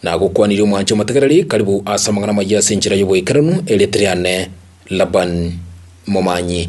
Nagokwanirie omwanche omotegereri, karibu ase amang'ana amayia ase enchera y'oboikeranu, erieta riane Laban Momanyi.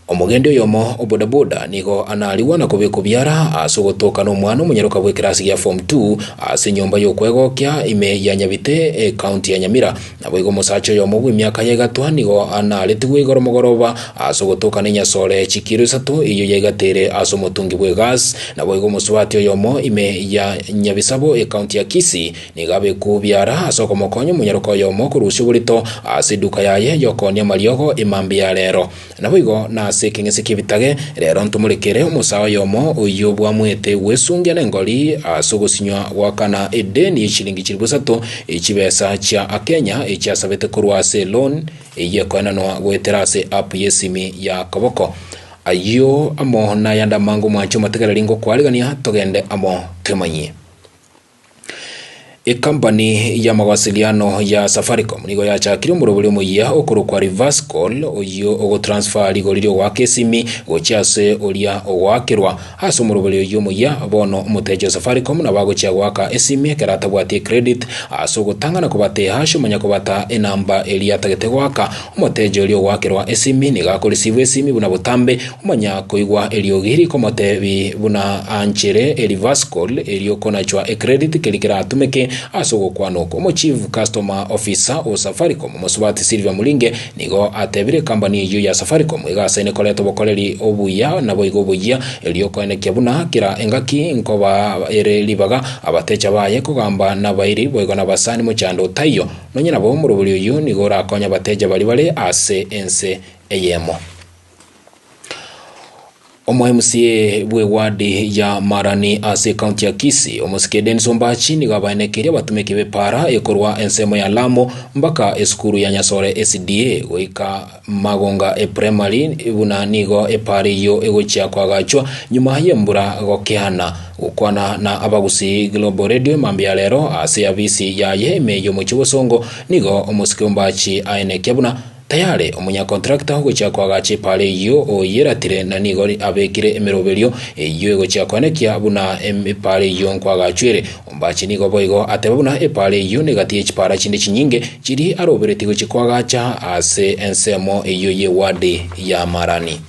Omogendi oyomo o bodaboda nigo anarigwa na kobekwa biara ase ogotoka nomwana omonyaroka bw'ekerasi gia form two ase enyomba y'okwegokia ime ya Nyabite ecounty ya Nyamira. Naboigo omosacha oyomo bw'emiaka ya egatwa nigo anaretigwe igoro mogoroba ase ogotoka nenyasore chikiro isato eyio yaigateire ase omotungi bw'egas. Naboigo omosubati oyomo ime ya Nyabisabo ecounty ya Kisii Nigo abekwa biara ase okomokonya omonyaroka oyomo korusia oborito ase eduka yaye y'okoonia amariogo emambia ya rero. Naboigo nase ekeng'ese ki'ebitage, rero ntomorekere omosae oyomo oyio bwamwete gwesungia nengori ase ogosinywa goakana edeni ye chilingi chilifu isato echibesa chia Kenya echio asabete korwa ase eloan eyio ekoenanwa goetera ase app y'esimi ya koboko. Ayio amo nayande amange omwanche omotegereri ngokwarigania togende amo twemanyie. Ekampani y'amawasiliano ya Safaricom nigo yachakire omorobori omoyia okorokwa reverse call oyio ogotransfer rigori riogoaka esimi gochia ase oria ogoakerwa. Ase omorobori oyio omoyia, bono omoteja o Safaricom nabo agochia goaka esimi ekero atabwati ecredit ase ogotang'ana kobata ehash omanya kobata enamba eria atagete goaka. Omoteja oria ogoakerwa esimi nigo akoreceive esimi buna botambe Omanya koigwa eriogi rikomotebi buna anchere ereverse call erio konachwa ecredit keria keratumeke ase ogokwana oko. Omochief Customer Officer o Safaricom Omosubati Sylvia Muringe nigo atebire ekambani eyio ya Safaricom egasaine koreta obokoreri obuya naboigo oboyia erio koenekia buna kera engaki nkoba ere ribaga abatecha baye kogamba nabairi boigo nabasani mochando otaiyo. Nonye nabo omorobori oyio nigo orakonye abateja baria bare ase ense eyemo. Omo-MCA bw'ewadi ya Marani ase ekaunti ya Kisii, omosike Dennis Ombachi nigo abaenekeire abatumeki b'epaara ekorwa ensemo ya Lamu mpaka esukuru ya Nyasore SDA goika Magonga Eprimary buna nigo epaara eyio egochia koagachwa nyuma y'embura gokeana. Gokwana na Abagusii Global Radio mambia ya rero ase abisi yaye ime y'omochie Bosongo nigo omosike Ombachi aenekia buna Tayare omonyakontrakta ogochia koagacha epaara eyio oyeratire, na nigo abekire emeroberio eyio egochia koenekia buna epaara eyio nkoagachwa ere. Ombachi nigo boigo ateba buna epaara eyio negati ye chipaara chinde chinyinge chiria aroberetie gochia koagacha ase ensemo eyio y'ewadi ya Marani.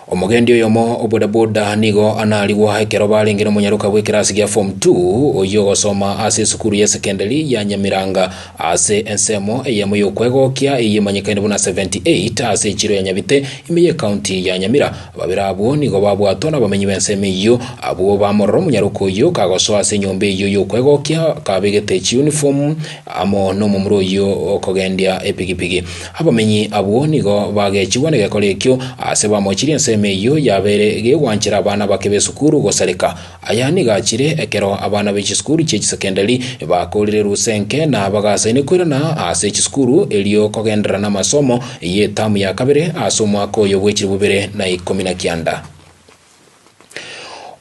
Omogendi oyomo o bodaboda nigo anarigwa ekero barenge nomonyaroka bw'ekerasi gia form two oyio ogosoma ase esukuru ya sekendari ya Nyamiranga ase ensemo eyemo y'okwegokia eyio emanyekaine buna 78 ase echiro ya Nyabite ime y'ecounty ya Nyamira. Babere abwo nigo babwatwa nabamenyi b'ensemo eyio abwo bamorora omonyaroka oyio kagosoa ase enyomba eyio y'okwegokia kabegete chiuniform amo nomomura oyio okogendia epigipigi. Abamenyi abwo nigo bagechigwa negekora ekio, aase bamochirie ensemo eyio yabeire gegwanchera abana bake b'esukuru gosareka. Aya nigo achire ekero abana be chisukuru chie chisekendari bakoorire rusa enke na bagasaine koirana ase chisukuru erio kogenderera namasomo y'etamu ya kabere ase omwaka oyo bw'echilifu bibere na ikomi na kianda.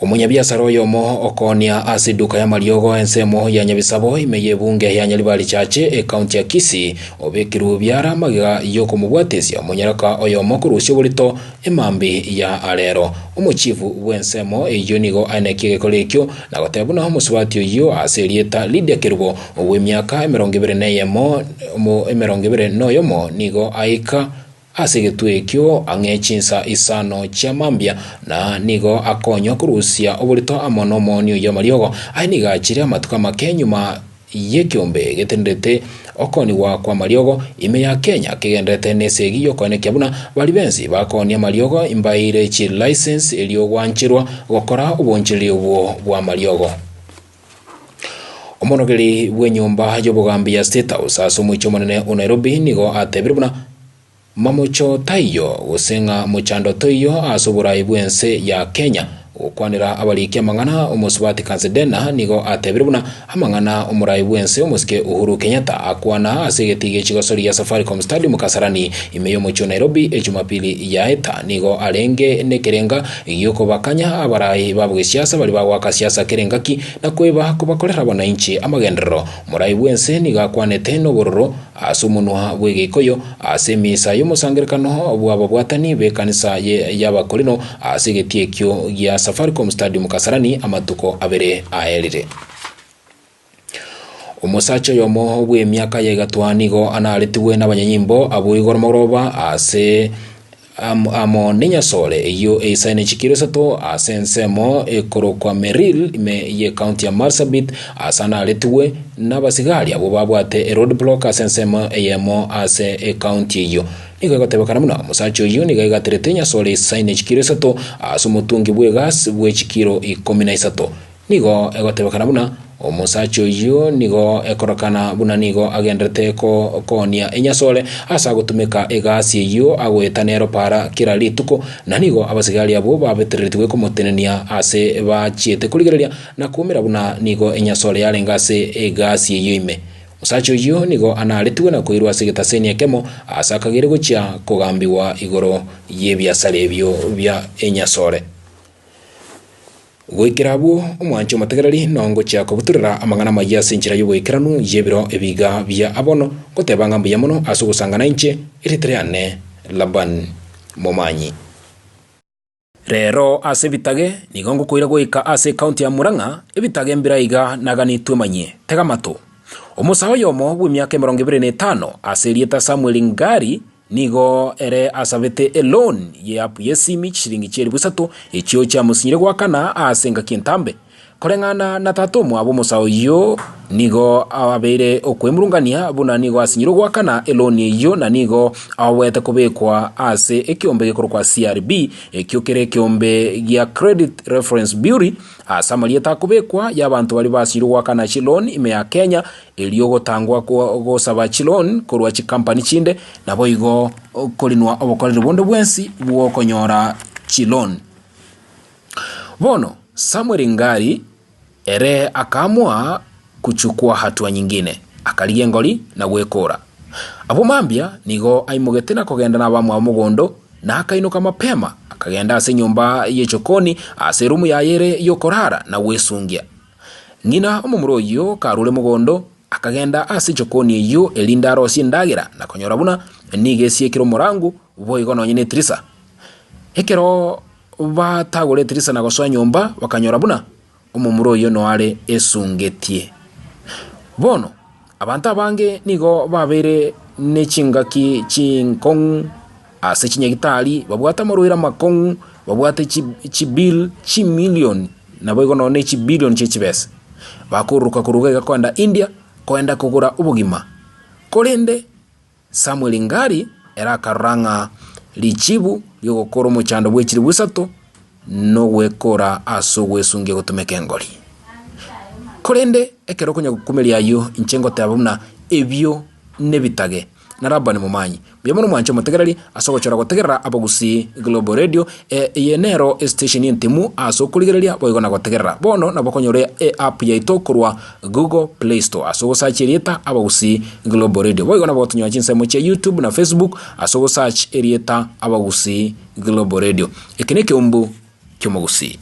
Omonyabiasara oyomo okoonia ase eduka y'amariogo ensemo ya Nyabisabo ime y'ebunge ya Nyaribari Chache ekaunti ya Kisii obekirwe biara magega y'okomobwatesia omonyaraka oyomo korusia oborito emambi ya arero. Omochifu bw'ensemo eyio nigo aenekia egekora ekio na goteba buna omosubati oyio ase erieta Lydia Kerubo obw'emiaka emerongo ebere neyemo emerongo ebere noyomo nigo aika Ase egetwe ekio ang'e chinsa isano chia mambia, na nigo akonywa korusia oborito amo nomooni oyio amariogo. Aye nigo achire amatuko amake nyuma y'ekeombe getenderete okoonigwa kw'amariogo ime ya Kenya kegenderete nesegi y'okoenekia buna baria bensi bakoonia amariogo imbaeire chilicense erio gwancherwa gokora obonchereri obwo bw'amariogo. Omonogeri bw'enyomba y'obogambi ya State House ase omochie omonene o Nairobi nigo atebire buna mamocho taiyo gose ng'a mochando toiyo ase oborai bw'ense ya Kenya. Gokwanera abariki amang'ana omosubati Kansedena nigo atebire buna amang'ana omorai bw'ense omosike Uhuru Kenyatta akwana ase egetii gie chigosori gia Safaricom Stadium Kasarani ime y'omochie o Nairobi ejumapili yaeta nigo arenge nekerenga Gi'okobakanya abarai ba bw'esiasa baria bagoaka siasa kera engaki na kweba kobakorera abanainchi amagenderero. Morai bw'ense nigo akwanete nobororo ase omonwa bw'egeikoyo ase emisa y'omosangererekano bw'ababwatani b'ekanisa y'Abakorino ase egetii ekio gia Safaricom Stadium Kasarani amatuko abere aerire. Omosacha oyomo bw'emiaka ya igatwa nigo anaretigwe nabanyanyimbo abwo igoro mogoroba ase amo nenyasore eyio eisaine chikiro isato ase ensemo ekorokwa Meril ime y'ecounty ya Marsabit ase anaretigwe nabasigari abwo babwate eroadblock ase ensemo eyemo ase ecounty eyio. Nigo egotebekana buna omosacha oyio nigo aigaterete enyasore eisaine chikiro isato ase omotungi bw'egas bwe chikiro ikomi na isato. Nigo egotebekana buna omosacha oyio nigo ekorokana buna nigo agenderete koonia enyasore ase agotumeka egasi eyio agoeta nero para kera rituko, na nigo abasigari abwo babetereretigwe komotenenia ase bachiete korigereria na koumera buna nigo enyasore yarenge ase egasi eyio ime. Omosacha oyio nigo anaaretigwe na koirwa ase egetaseni ekemo aase akageire gochia kogambigwa igoro y'ebiasara ebio bia enyasore. Goikera abwo, omwanche omotegereri nongochia kobutorera amang'ana amayia ase enchera y'oboikeranu y'ebiro ebiga bia abono, ngoteba ng'a mbuya mono ase ogosangana inche, erieta riane Labani Momanyi. Rero ase ebitage nigo ngokoira goika ase ecounty ya Murang'a, ebitage mbire aiga naganetwe manyie. Tega amato. Omosae oyomo bw'emiaka emerongo ebere na etano ase erieta Samuel Ngari Nigo ere asabete eloan y'eapp y'esimi chishilingi chi'elifu isato, echio chiamosinyire goakana ase engaki entambe. Koreng'ana na tata omwabo omosae oyio nigo abeire okwemurungania buna nigo asinyirwe goakana eloan eyio na nigo aoboete kobekwa ase ekeombe gekorokwa CRB ekio kere ekeombe gia Credit Reference Bureau ase amarieta akobekwa y'abanto baria basinyirwe goakana chiloan ime ya Kenya Erio ogotangwa gosaba chiloan korwa chikampani chinde, naboigo korinwa obokoreri bonde bwensi bw'okonyora chiloan. Bono Samuel Ngari ere akaamua kuchukua hatua nyingine, akarigia engori na gwekora. Abwo mambia nigo aimogete na kogenda nabamwabo mogondo, na akainoka mapema, akagenda ase enyomba y'echokoni ase erumu yaye ere y'okorara na gwesungia. Ng'ina omomura oyio karure mogondo, akagenda ase echokoni eyio erinde arosie endagera na konyora buna nigo esiekire omorangu, boigo nonya netirisa. Ekero batagora etirisa na gosoa nyomba, bakanyora buna omomura oyio noare esungetie. Bono abanto abange nigo babeire ne chingaki chinkong'u ase chinyagitari, babwate amarwaire amakong'u, babwate chibill chimilion naboigo nonya ne chibilion chie chibesa, bakoruruka korwa iga kogenda India, kogenda kogora obogima. Korende Samuel Ngari ere akarora ng'a richibu ri'ogokora omochando bwe chilifu isato nogwekora ase ogwesungia gotumeka engori. Korende ekero okonya gokumeria ayio, inche ngoteba buna ebio nebitage. Na Labani momanyi. Mbuya mono mwanche omotegereri ase ogochora gotegerera Abagusii Global Radio. Eye nero estation entemu ase okorigereria boigo na gotegerera. Bono nabo okonyora eapp yaito korwa Google Play Store ase ogosearch erieta Abagusii Global Radio. Boigo nabo gotonyora chinsemo chia YouTube na Facebook ase ogosearch erieta Abagusii Global Radio. Eke nekeumbu ki'omogusii.